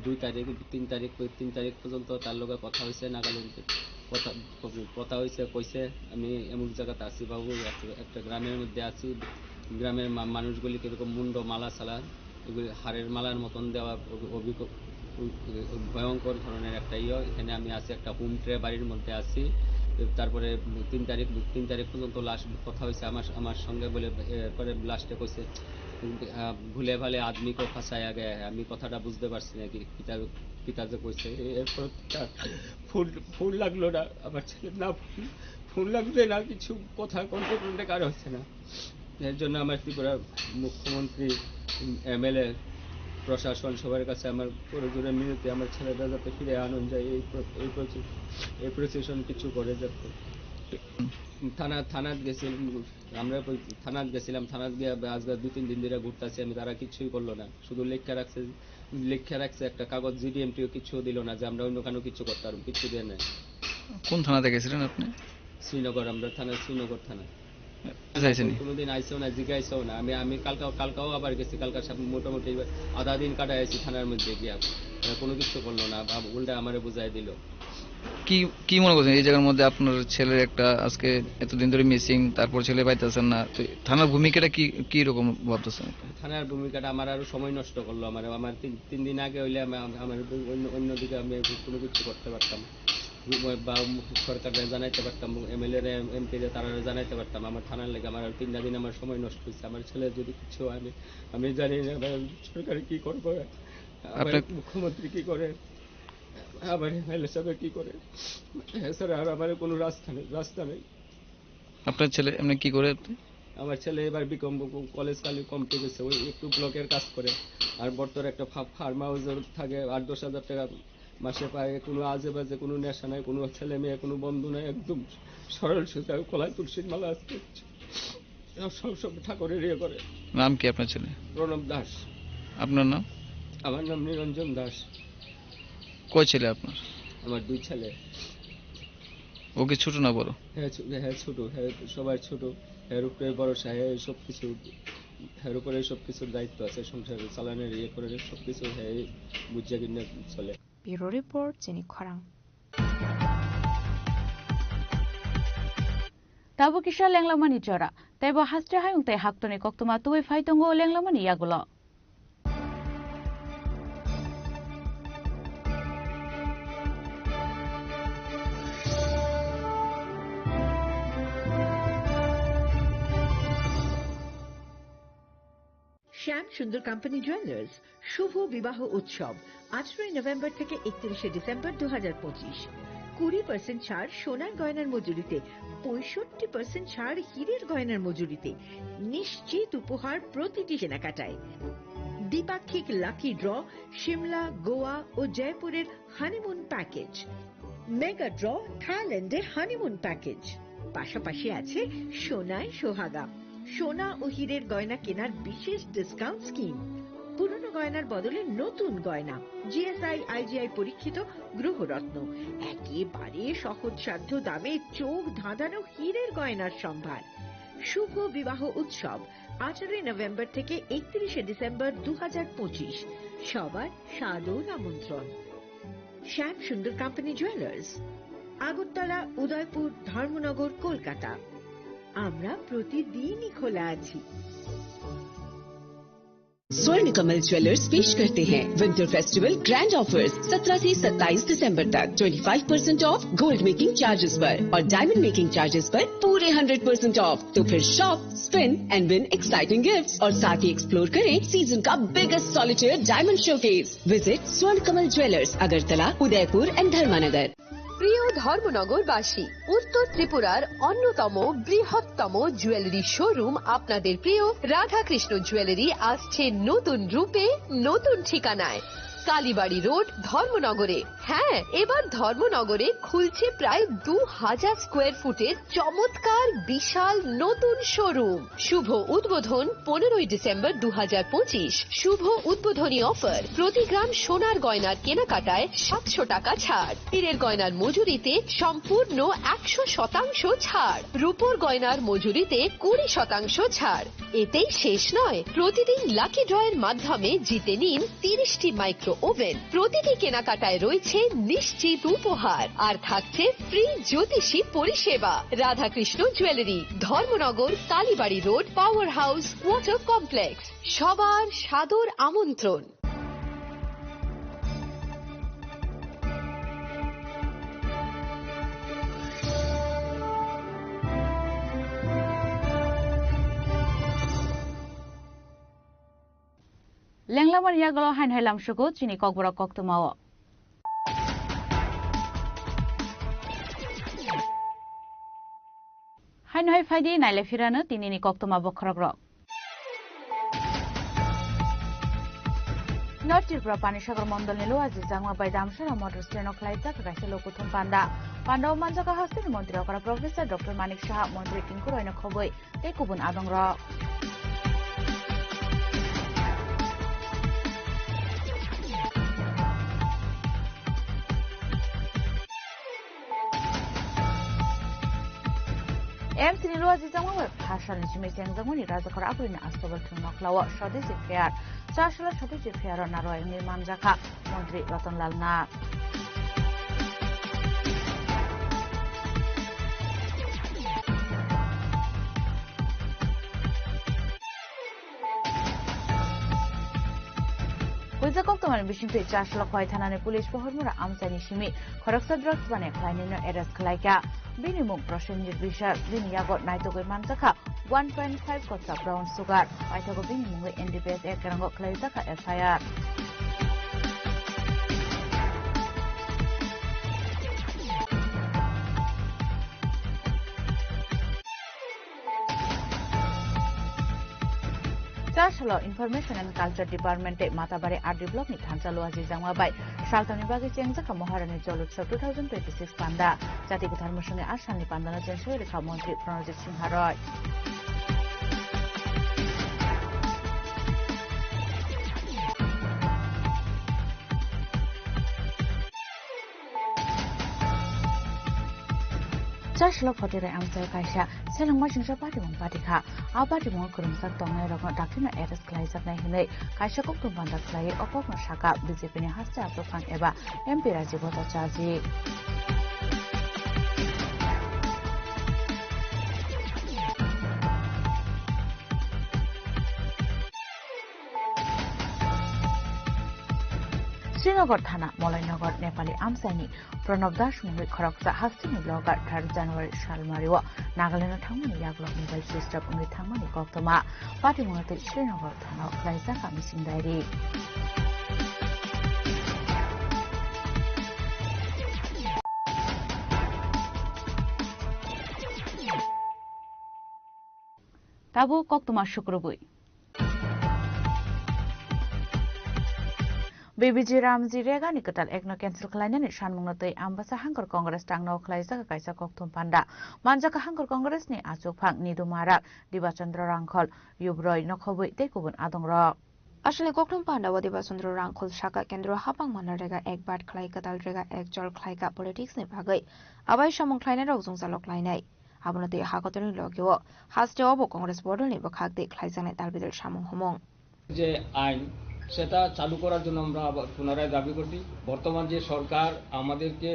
দুই তারিখ, তিন তারিখ, তিন তারিখ পর্যন্ত তার লগে কথা হইছে নাগাল্যান্ডে। কথা, কথা হইছে, কইছে, "আমি অমুক জায়গাতে আছি বাবু, একটা, একটা গ্রামের মধ্যে আছি। গ্রামের মা-, মানুষগুলি কিরকম মুন্ড মালা সালা, এগুলি হাড়ের মালার মতন দেওয়া, অভি-, অভিক-, ভয়ঙ্কর ধরনের একটা ইয়ে। এখানে আমি আছি, একটা হোম স্টে বাড়ির মধ্যে আছি।" তারপরে তিন তারিখ, তিন তারিখ পর্যন্ত লাস্ট কথা হয়েছে আমার, আমার সঙ্গে বলে, এরপরে লাস্টে কইছে, আহ, "ভুলে ভালে আদমি কো ফাঁসায়া গয়া হ্যায়।" আমি কথাটা বুঝতে পারছি না কি, কিতা, কিতা যে কইছে। এরপর তার ফোন, ফোন লাগলো না, আমার ছেলের না ফোন, ফোন লাগছে না, কিছু কথা কন্ট্যাক্ট কন্ট্যাক্ট আর হচ্ছে না। এর জন্য আমার ত্রিপুরা মুখ্যমন্ত্রী, এমএলএ, প্রশাসন সবার কাছে আমার করজোড়ে মিনতি, আমার ছেলেটা যাতে ফিরে আনন যায়, এই প্র-, এই প্রচে-, এই প্রসেশন কিছু করে যাতে। থানা, থানাত গেছিল, আমরা ওই থানাত গেছিলাম, থানাত গিয়ে আজকে দুই তিন দিন ধরে ঘুরতেছি আমি, তারা কিছুই করলো না, শুধু লেখা রাখছে, লেখা রাখছে একটা কাগজ, জিডিএমটিও কিছু দিল না যে আমরা অন্য কারো কিছু করতে পারবো, কিছু দেয় না। কোন থানাতে গেছিলেন আপনি? শ্রীনগর, আমরা থানা, শ্রীনগর থানা। চাইছেন? কোনোদিন আইসেও না, জিজ্ঞাসাও না। আমি, আমি কালকা, কালকাও আবার গেছি, কালকার সাথে মোটামুটি আধা দিন কাটাই আছি থানার মধ্যে গিয়া। তারা কোনো কিছু করলো না, বা উল্টা আমারে বুঝাই দিল। কি, কি মনে করছেন এই জায়গার মধ্যে আপনার ছেলের একটা আজকে এতদিন ধরে মিসিং, তারপর ছেলে পাইতেছেন না, তো থানার ভূমিকাটা কি, কি রকম ভাবতেছেন? থানার ভূমিকাটা আমার আরো সময় নষ্ট করলো। আমার, আমার তিন, তিন দিন আগে হইলে আমি, আম-, আমার অন্য, অন্যদিকে আমি কোনো কিছু করতে পারতাম, বা সরকারকে জানাইতে পারতাম, এমএলএ রে, এমপি রে, তারা জানাইতে পারতাম। আমার থানার লেগে আমার তিনটা দিন আমার সময় নষ্ট হয়েছে। আমার ছেলে যদি কিছু হয়, আমি, আমি জানি না, ভাই, সরকার কি করবে, আমার আপনার মুখ্যমন্ত্রী কি করে, আমার এমএলএ সাহেব কি করে, এছাড়া আর আমার কোনো রাস্তা নেই, রাস্তা নেই। আপনার ছেলে এমনি কি করে আপনি? আমার ছেলে এবার বিকম কলেজ কালি কমপ্লিট হয়েছে, ওই একটু ব্লকের কাজ করে। আর বর্তর একটা ফা-, ফার্ম হাউসে থাকে, আট দশ হাজার টাকা মাসে পায়। কোনো আজে বাজে কোনো নেশা নাই, কোনো ছেলে মেয়ে, কোনো বন্ধু নাই, একদম সরল সোজা, কলাই তুলসীর মালা আছে। সব, সব, সব ঠাকুরের ইয়ে করে। নাম কি আপনার ছেলে? প্রণব দাস। আপনার নাম? আমার নাম নিরঞ্জন দাস। কয় ছেলে আপনার? আমার দুই ছেলে। ও কি ছোট না বড়? হ্যাঁ, ছো-, হ্যাঁ, ছোট, হ্যাঁ, সবার ছোট। হ্যাঁ, উপরে ভরসা, হ্যাঁ, সব কিছু, হ্যাঁ, উপরে সব কিছুর দায়িত্ব আছে, সংসার চালানোর, ইয়ে করে সব কিছু, হ্যাঁ, বুঝিয়া কিনা চলে। Bureau Report, Chini Khorang. Tabuk kisa lenglamani jora, teibo haste hayung tei haktorni koktwma tubui phai tongo lenglamani yagulo. শ্যাম সুন্দর কোম্পানি জুয়েলার্স শুভ বিবাহ উৎসব, আঠারোই নভেম্বর থেকে একত্রিশে ডিসেম্বর দু হাজার পঁচিশ। কুড়ি পার্সেন্ট ছাড় সোনার গয়নার মজুরিতে, পঁয়ষট্টি পার্সেন্ট ছাড় হীরের গয়নার মজুরিতে, নিশ্চিত উপহার প্রতিটি কেনাকাটায়। দ্বিপাক্ষিক লাকি ড্র, সিমলা, গোয়া ও জয়পুরের হানিমুন প্যাকেজ, মেগা ড্র, থাইল্যান্ডে হানিমুন প্যাকেজ। পাশাপাশি আছে সোনায় সোহাগা, সোনা ও হীরের গয়না কেনার বিশেষ ডিসকাউন্ট স্কিম। পুরনো গয়নার বদলে নতুন গয়না, জিএসআই, আইজিআই পরীক্ষিত গ্রহরত্ন, একেবারে সহজসাধ্য দামে চোখ ধাঁধানো হীরের গয়নার সম্ভার। শুভ বিবাহ উৎসব, আঠারোই নভেম্বর থেকে একত্রিশে ডিসেম্বর দু হাজার পঁচিশ। সবার সাদর আমন্ত্রণ। শ্যাম সুন্দর কোম্পানি জুয়েলার্স, আগরতলা, উদয়পুর, ধর্মনগর, কলকাতা। আমরা প্রতিদিনই খোলা আছি। स्वर्ण कमल ज्वेलर्स पेश करते हैं विंटर फेस्टिवल ग्रैंड ऑफर्स, सत्रह से सत्ताईस दिसंबर तक। Twenty five percent of gold making charges पर और डायमंड मेकिंग चार्जेस पर पूरे हंड्रेड परसेंट ऑफ। तो फिर shop, spin and win exciting gifts और साथ ही एक्सप्लोर करें सीजन का biggest solitaire diamond showcase. Visit Swarnakammal Jewellers, Agartala, Udaipur and Dharmanagar. প্রিয় ধর্মনগরবাসী, উত্তর ত্রিপুরার অন্যতম বৃহত্তম জুয়েলারি শোরুম আপনাদের প্রিয় রাধাকৃষ্ণ জুয়েলারি আসছে নতুন রূপে, নতুন ঠিকানায়। কালীবাড়ি রোড, ধর্মনগরে। হ্যাঁ, এবার ধর্মনগরে খুলছে প্রায় দু হাজার স্কোয়ার ফুটের চমৎকার বিশাল নতুন শোরুম। শুভ উদ্বোধন পনেরোই ডিসেম্বর দু হাজার পঁচিশ। শুভ উদ্বোধনী অফার, প্রতি গ্রাম সোনার গয়নার কেনাকাটায় সাতশো টাকা ছাড়, হীরের গয়নার মজুরিতে সম্পূর্ণ একশো শতাংশ ছাড়, রূপোর গয়নার মজুরিতে কুড়ি শতাংশ ছাড়। এতেই শেষ নয়, প্রতিদিন লাকি ড্রয়ের মাধ্যমে জিতে নিন তিরিশটি মাইক্রো ওভেন। প্রতিটি কেনাকাটায় রয়েছে নিশ্চিত উপহার, আর থাকছে ফ্রি জ্যোতিষী পরিষেবা। Radhakrishna jewellery, Dharmanagar, Kalibari road, power house, water complex. সবার সাদর আমন্ত্রণ। Lenglamani yagulo haino hai lamsugo chini kokborok koktwmao. Haino hai phaidi naile phirano tinini koktwma bokhorokrok. North Tripura Panisagar Mondolni Luaji Changma bai Damsara Motor Stand o khlaijak kaisa lokuthum panda. Panda o manjaka hasteni Montri Okra Professor Doctor Manik Saha, Montri Tinku Royno khobwi tei kubun adongrok. M C ni Luaji Changma bai pha salni simi chengjakmani rajakhor aphuruni Astabal thwngno khlao Swadeshi Fair. Chasala Swadeshi Fair o narwai wngwi manjakha Montri Ratan Lal Nath. Puisa koktwmani bisingtwi Chasala Khowai thanani police pohormura amchaini simi khoroksa drugs bane khlainwino arrest khlaikha. Bini mung Prosenjit Biswas, bini yago naitugwi manjakha one point five kotsa brown sugar. Paithago bini mungwi N D P S Act rango khlaijakha F I R. Chasalo Information and Culture Department tei Matabari R D Block ni thansa Luaji Changma bai saltamni bagwi chengjakha Maharani Jol Utsav two thousand twenty-six panda. Jati kwthar mwswngni a salni pandano chengwi rwkha Montri Pranajit Singha Roy. Chaslo photirai amchai kaisa selengma singsa patimung patikha. A patimung kwrwngsa tongnairokno daktino arrest khlaijaknai hwnwi kaisa kokthum panda khlaiwi o kokno sakha B J P ni haste achukphang eba M P Rajiv Bhattacharjee. Srinagar thana Molainagar Nepali amchaini Pranab Das mungwi khoroksa hasteni blogger third January salmario Nagaland-o thangmani yaklok mobile switch off wngwi thangmani koktwma. Patimungno tei Srinagar thana-o khlaijak a missing diary. Tabuk koktwma sukrubwi. B B G Ramji Rega ni kwtal act no cancel khlainani sanmungno twi Ambasa Hangkor Congress tangno khlaijak kaisa kokthum panda. Manjak Hangkor Congress ni achukphang Nidu Marak, Diba Chandra Rangkhol, Yubroi Nokhobwi tei kubun adongrok. Aswkni kokthum panda o Diba Chandra Rangkhol saka kendro hapang mana Rega act bad khlai kwtal Rega act chol khlaika politics ni bagwi abai samung khlainai rok jwngjal khlainai. Abono twi hakotorni logi-o haste obo Congress bodolni bwkhak twi khlaijaknai dalbidal samung humung. যে আইন, সেটা চালু করার জন্য আমরা আবার পুনরায় দাবি করছি। বর্তমান যে সরকার আমাদেরকে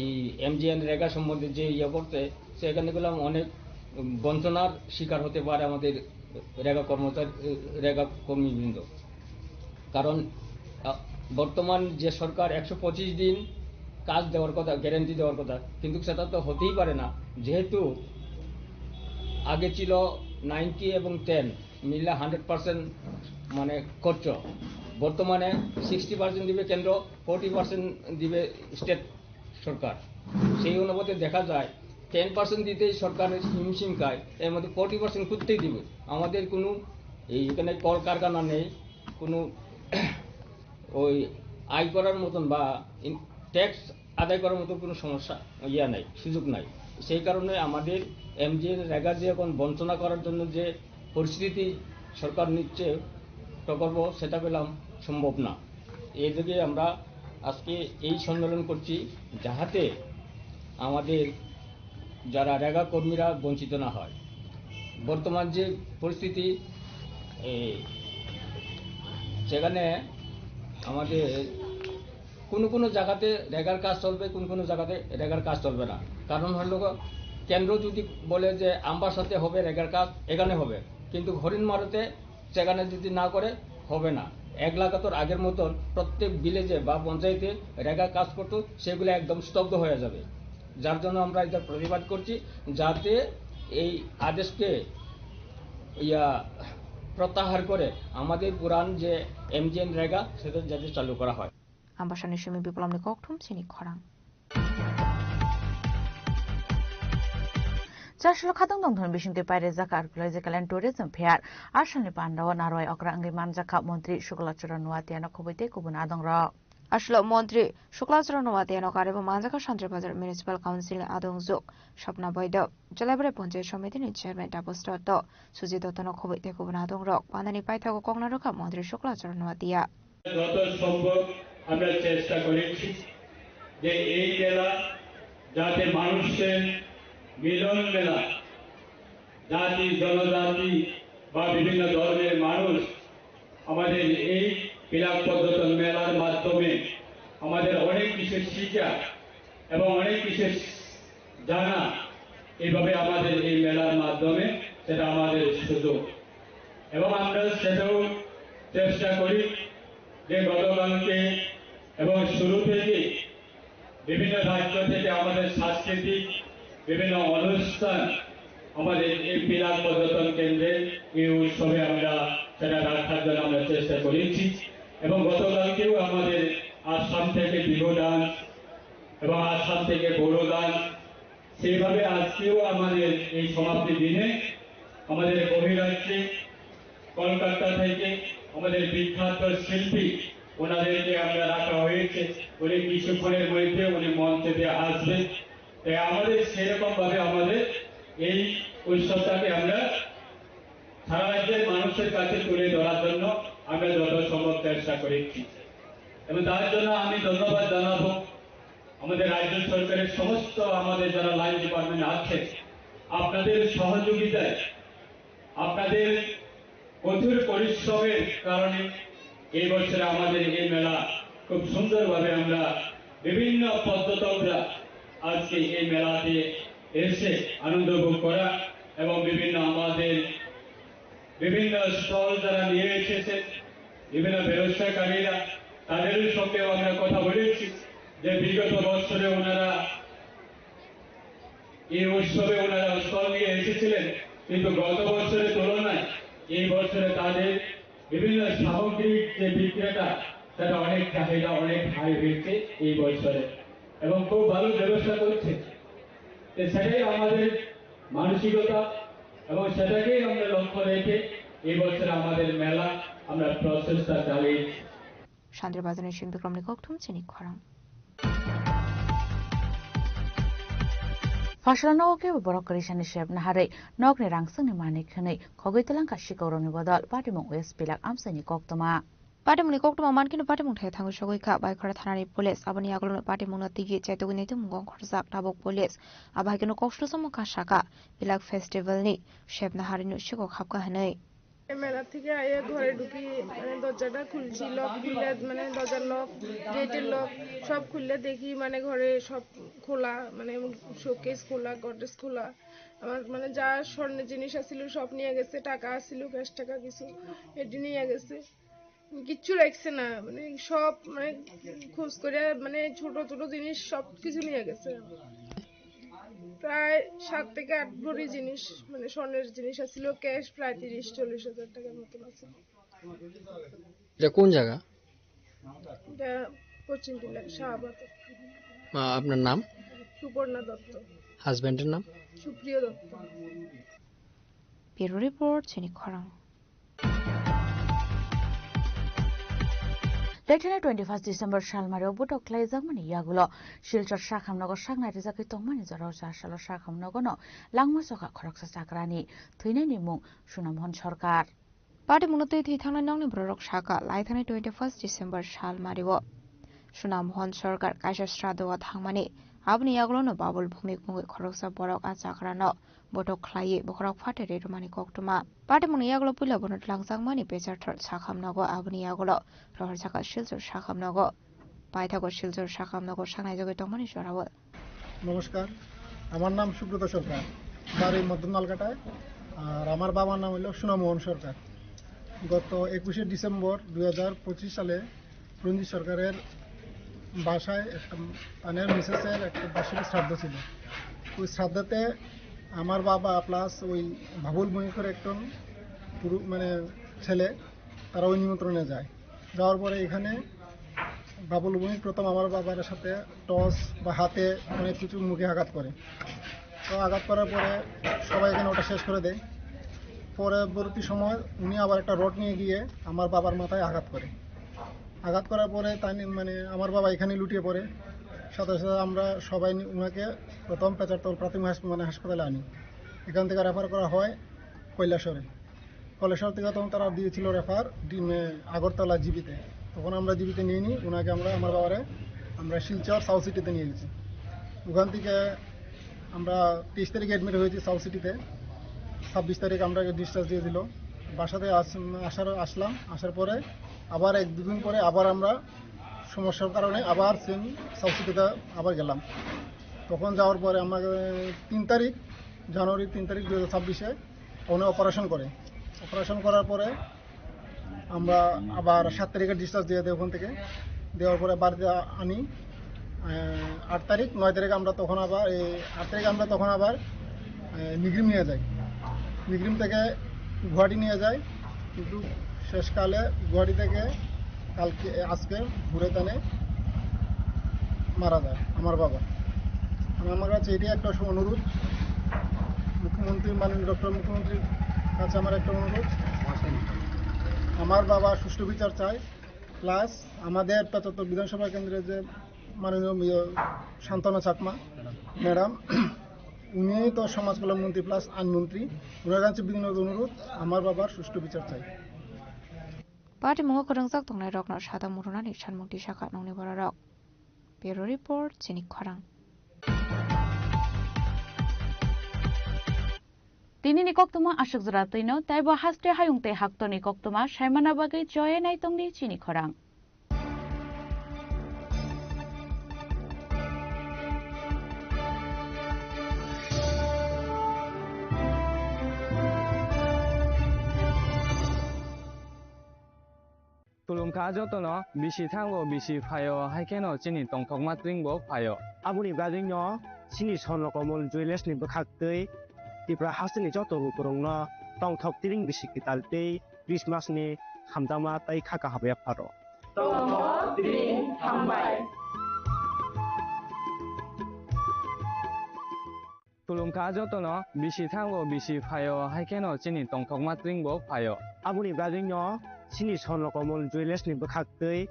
এই এমজিএন রেগা সম্বন্ধে যে ইয়ে করতে, সেখানে গেলাম অনেক বঞ্চনার শিকার হতে পারে আমাদের রেগা কর্মচারী, রেগা কর্মীবৃন্দ। কারণ, আ, বর্তমান যে সরকার একশো পঁচিশ দিন কাজ দেওয়ার কথা, গ্যারান্টি দেওয়ার কথা, কিন্তু সেটা তো হতেই পারে না, যেহেতু আগে ছিল নাইনটি এবং টেন মিলে হান্ড্রেড পার্সেন্ট মানে খরচ, বর্তমানে সিক্সটি পার্সেন্ট দিবে কেন্দ্র, ফোর্টি পার্সেন্ট দিবে স্টেট সরকার। সেই অনুপাতে দেখা যায় টেন পার্সেন্ট দিতেই সরকারের হিমশিম খায়, এর মধ্যে ফোর্টি পার্সেন্ট করতেই দিবে। আমাদের কোনো এই এখানে কলকারখানা নেই, কোনো ওই আয় করার মতন বা ট্যাক্স আদায় করার মতো কোনো সমস্যা, ইয়া নাই, সুযোগ নাই। সেই কারণে আমাদের এমজিএন রেগা যে এখন বঞ্চনা করার জন্য যে পরিস্থিতি সরকার নিচ্ছে প্রকল্প, সেটা পেলাম সম্ভব না। এই দিকে আমরা আজকে এই সম্মেলন করছি, যাহাতে আমাদের যারা রেগা কর্মীরা বঞ্চিত না হয়। বর্তমান যে পরিস্থিতি, এই, যেখানে আমাদের কোনো কোনো জায়গাতে রেগার কাজ চলবে, কোনো কোনো জায়গাতে রেগার কাজ চলবে না। কারণ হলো গো, কেন্দ্র যদি বলে যে আমবাসাতে হবে রেগার কাজ, এখানে হবে, কিন্তু হরিণমারুতে সেখানে যদি না করে, হবে না। এক লাগাতার আগের মতন প্রত্যেক ভিলেজে বা পঞ্চায়েতে রেগা কাজ করতো, সেগুলো একদম স্তব্ধ হয়ে যাবে। যার জন্য আমরা এটা প্রতিবাদ করছি, যাতে এই আদেশকে ইয়া প্রত্যাহার করে আমাদের পুরান যে এমজিএন রেগা, সেটা যাতে চালু করা হয়। Ambasani simi Biplomni kokthum chini khorang. Chaslo khatang tongthon bisingtwi pairajak Archaeological and Tourism Fair. Asalni pandao narwai okra wngwi manjakha Montri Shukla Charan Noatia no khobwi tei kubun adongrok. Aswk Montri Shukla Charan Noatia no karwi bo manjakha Santri Bazar Municipal Council ni adongjwk Sapna Boidok, Jelaibari Panchayat Samiti ni Chairman Tapos Dotto, Sujit Dotto no khobwi tei kubun adongrok. Pandani paithago kokna rwkha Montri Shukla Charan Noatia. যত সম্ভব আমরা চেষ্টা করেছি যে এই মেলা যাতে মানুষের মিলন মেলা, জাতি জনজাতি বা বিভিন্ন ধর্মের মানুষ আমাদের এই পিলাক পর্যটন মেলার মাধ্যমে আমাদের অনেক কিছু শিক্ষা এবং অনেক কিছু জানা, এইভাবে আমাদের এই মেলার মাধ্যমে সেটা আমাদের সুযোগ। এবং আমরা সেটাও চেষ্টা করি যে গতকালকে এবং শুরু থেকে বিভিন্ন রাজ্য থেকে আমাদের সাংস্কৃতিক বিভিন্ন অনুষ্ঠান আমাদের এই পিলাক পর্যটন কেন্দ্রে এই উৎসবে আমরা সেটা রাখার জন্য আমরা চেষ্টা করেছি। এবং গতকালকেও আমাদের আসাম থেকে বিহু ডান্স এবং আসাম থেকে বড়ো ডান্স, সেইভাবে আজকেও আমাদের এই সমাপ্তি দিনে আমাদের বহিরাজ্যে কলকাতা থেকে আমাদের বিখ্যাত শিল্পী, ওনাদেরকে আমরা রাখা হয়েছে। উনি কিছুক্ষণের মধ্যে উনি মঞ্চেতে আসবেন। তাই আমাদের সেরকম ভাবে আমাদের এই উৎসবটাকে আমরা সারা রাজ্যের মানুষের কাছে তুলে ধরার জন্য আমরা যত সম্ভব চেষ্টা করেছি। এবং তার জন্য আমি ধন্যবাদ জানাবো আমাদের রাজ্য সরকারের সমস্ত আমাদের যারা লাইন ডিপার্টমেন্ট আছে, আপনাদের সহযোগিতায়, আপনাদের কঠোর পরিশ্রমের কারণে এই বছরে আমাদের এই মেলা খুব সুন্দরভাবে আমরা বিভিন্ন পর্যটকরা আজকে এই মেলাতে এসে আনন্দ উপভোগ করা এবং বিভিন্ন আমাদের বিভিন্ন স্টল যারা নিয়ে এসেছে, বিভিন্ন ব্যবসাকারীরা, তাদেরও সঙ্গে আমরা কথা বলেছি যে বিগত বছরে ওনারা এই উৎসবে ওনারা স্টল নিয়ে এসেছিলেন, কিন্তু গত বছরের তুলনায় এই বছরে তাদের বিভিন্ন সামগ্রিক যে বিক্রেতা, সেটা অনেক চাহিদা অনেক হাই হয়েছে এই বছরে এবং খুব ভালো ব্যবসা করছে। তো সেটাই আমাদের মানসিকতা এবং সেটাকেই আমরা লক্ষ্য রেখে এই বছর আমাদের মেলা আমরা প্রচেষ্টা চালিয়েছি। Shantir Bazar ni Shin Bikram ni kokthum chini khorang. Phasalano o kebo borok kwrwisani sep naharwi nokni rangsongni manwi khwnwi khogwi twlangkha sikorokni bodol patimung West Pilak amchaini koktwma. Patimungni koktwma mankhe no patimung thai thangwi sogwi kha Baikhora thanani police. Aboni yagulo no patimungno tigi chaitugwi naitukmung wng khorjak tabuk police. Abo hai kheno koksul samung kha saka Pilak festival ni sep naharwi no sikok hapkha hwnwi. মেলা থেকে আইয়া ঘরে ঢুকি, মানে দরজাটা খুলছি, লক খুললে, মানে দরজার লক, গেটের লক সব খুললে দেখি মানে ঘরে সব খোলা, মানে শোকেস খোলা, গডরেজ খোলা। আমার মানে যা স্বর্ণের জিনিস আছিল সব নিয়ে গেছে, টাকা আছিল, ক্যাশ টাকা কিছু এটি নিয়ে গেছে। কিচ্ছু রাখছে না, মানে সব মানে খোঁজ করে মানে ছোট ছোট জিনিস সব কিছু নিয়ে গেছে। প্রায় সাত থেকে আট ভরি জিনিস, মানে স্বর্ণের জিনিস আছিল, ক্যাশ প্রায় তিরিশ চল্লিশ হাজার টাকার মতন আছে। এটা কোন জায়গা? এটা পশ্চিম টিলা শাহবাগ। আ, আপনার নাম? সুপর্ণা দত্ত। হাজবেন্ডের নাম? সুপ্রিয় Dutta. Bureau Report, Chini Khorang. Tei thani twenty first December salmari o botok khlaijakmani yagulo Silchar Sakham nogo saknai rijagwi tongmani jorao cha salo Sakham nogono langma sokha khoroksa chakrani thwinani mung Sunamohon Sarkar. Patimungno twi thwi thangnai nokni bororok sakha, lai thani twenty first December salmari o Sunamohon Sarkar kaisa sraddho o thangmani, aboni yagulono Babul Bhumik mungwi khoroksa borok a chakrano botok khlaiwi bokhorok phaterwi rwmani koktwma. Patimungni yagulo puila bono twlangjakmani Pecharthar Sakham nogo, aboni yagulo rohorjaka Silchar Sakham nogo. Paithago Silchar Sakham nogo saknaijagwi tongmani jorao. নমস্কার, আমার নাম সুব্রত সরকার, বাড়ি মধ্যম নালকাটায়। আর আমার বাবার নাম হলো সুনামোহন সরকার। গত একুশে ডিসেম্বর দুই হাজার পঁচিশ সালে রঞ্জিত সরকারের বাসায় একটা, মানে, মিসেসের একটা বার্ষিক শ্রাদ্ধ ছিল। ওই শ্রাদ্ধতে আমার বাবা প্লাস ওই বাবুল ভৌমিকর একজন পুরু-, মানে, ছেলে, তারা ওই নিমন্ত্রণে যায়। যাওয়ার পরে এখানে বাবুল ভৌমিক প্রথম আমার বাবার সাথে টস বা হাতে অনেক কিছু মুখে আঘাত করে। তো আঘাত করার পরে সবাই এখানে ওটা শেষ করে দেয়। পরবর্তী সময় উনি আবার একটা রড নিয়ে গিয়ে আমার বাবার মাথায় আঘাত করে। আঘাত করার পরে তাই নি-, মানে, আমার বাবা এখানে লুটিয়ে পড়ে। সাথে সাথে আমরা সবাই নি-, ওনাকে প্রথম পেচারতল প্রাথমিক হাসপ-, মানে, হাসপাতালে আনি। এখান থেকে রেফার করা হয় কৈলাসহরে। কৈলাসহর থেকে তখন তারা দিয়েছিল রেফার ডি-, মানে, আগরতলা জিবিতে। তখন আমরা জিবিতে নিয়ে নিই ওনাকে, আমরা, আমার বাবারে আমরা শিলচর সাউথ সিটিতে নিয়ে গেছি। ওখান থেকে আমরা তেইশ তারিখে অ্যাডমিট হয়েছি সাউথ সিটিতে। ছাব্বিশ তারিখ আমরা ডিসচার্জ দিয়ে দিল। বাসাতে আস-, আসার, আসলাম, আসার পরে আবার এক দুদিন পরে আবার আমরা সমস্যার কারণে আবার সেম সাউথ সিটিতে আবার গেলাম। তখন যাওয়ার পরে আমরা তিন তারিখ, জানুয়ারি তিন তারিখ দুই হাজার ছাব্বিশে ওখানে অপারেশন করে। অপারেশন করার পরে আমরা আবার সাত তারিখে ডিসচার্জ দিয়ে দেয় ওখান থেকে। দেওয়ার পরে বাড়িতে আ-, আনি, আহ, আট তারিখ, নয় তারিখ আমরা তখন আবার, এই আট তারিখ আমরা তখন আবার, আহ, নিগড়িম নিয়ে যাই। নিগড়িম থেকে গুয়াহাটি নিয়ে যাই, কিন্তু শেষকালে গুয়াহাটি থেকে কালকে, আজকে ভোরে তানে মারা যায় আমার বাবা। আমি, আমার কাছে এটাই একটা সু-, অনুরোধ, মুখ্যমন্ত্রী, মাননীয় ডক্টর মুখ্যমন্ত্রীর কাছে আমার একটা অনুরোধ, আমার বাবা সুষ্ঠু বিচার চাই, প্লাস আমাদের পঁচাত্তর বিধানসভা কেন্দ্রে যে মাননীয়, ইয়ে, সান্ত্বনা চাকমা ম্যাডাম, উনি তো সমাজ কল্যাণ মন্ত্রী প্লাস আইন মন্ত্রী, ওনার কাছে বিনীত অনুরোধ, আমার বাবার সুষ্ঠু বিচার চাই। Patimung o kwrwngjak tongnai rokno sadam murunani sanmung tisakha nokni bororok. Bureau Report, Chini Khorang. Tinini koktwma aswk jora twino, teibo haste hayung tei haktorni koktwma saimana bagwi choye naitongdi Chini Khorang. Khulumkha jotono, bisi thango, bisi phaio, hai kheno chini tongthokma tring bo phaio. Aboni bagwino chini Swarno Komol Jewellers ni bwkhaktwi Tripura hasteni joto lukurokno tongthok tring bisi kwtal tei Christmas ni hamjakma tei kha kaham yapharw. Tongthok tring hambai. Khulumkha jotono, bisi thango, bisi phaio, hai kheno chini tongthokma tring bo phaio. Aboni bagwino chini Swarno Komol Jewellers ni bwkhaktwi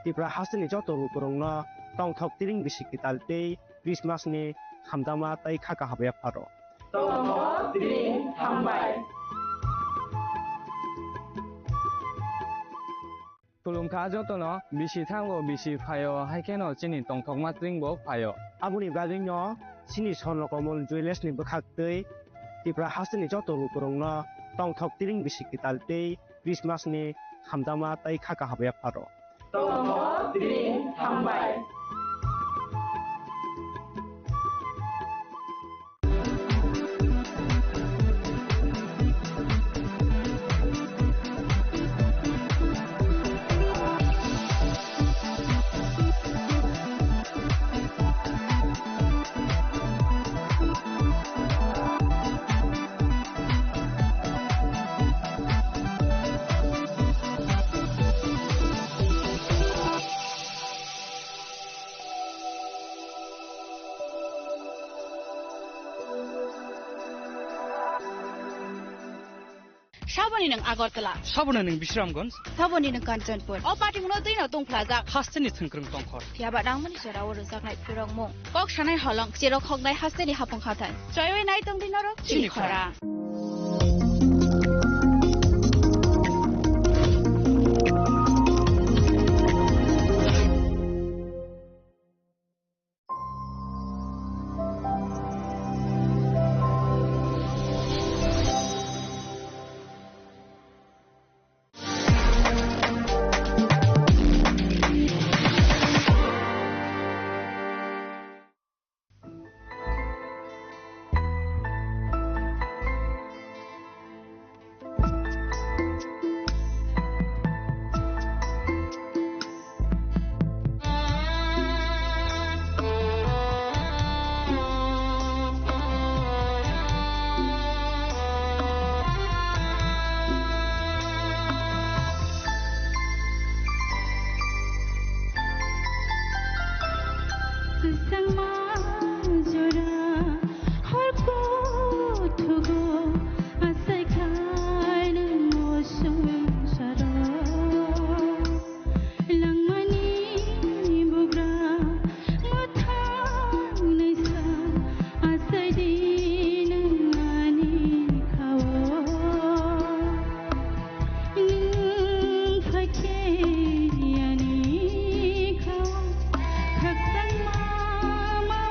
Tripura hasteni joto lukurokno tongthok tring bisi kwtal tei Christmas ni hamjakma tei kha kaham yapharw. Tongthok tring hambai. Khulumkha jotono, bisi thango, bisi phaio, hai kheno chini tongthokma tring bo phaio. Aboni bagwino chini Swarno Komol Jewellers ni bwkhaktwi Tripura hasteni joto lukurokno tongthok tring bisi kwtal tei Christmas ni hamjakma tei kha kaham yapharw. Tongthok tring hambai. Saboni nwng Agartala. Saboni nwng Bisramganj. Saboni nwng Kanchanpur. O pating no twi no tongphlajak. Hasteni thwngkwrwng tongkhor. Phiya ba nangmani jora o rwjaknai phirokmung. Kok sanai holong, cherok hoknai hasteni hapung hathai. Choiwi nai tongdi norok chini khorang. Kwchangma jora hor kuthugo asai khai nwng o swngcharo. Langmani bugra mwthang naisa asai di nwng ani khao. Nwng phaikhe ani khao khakchangma ma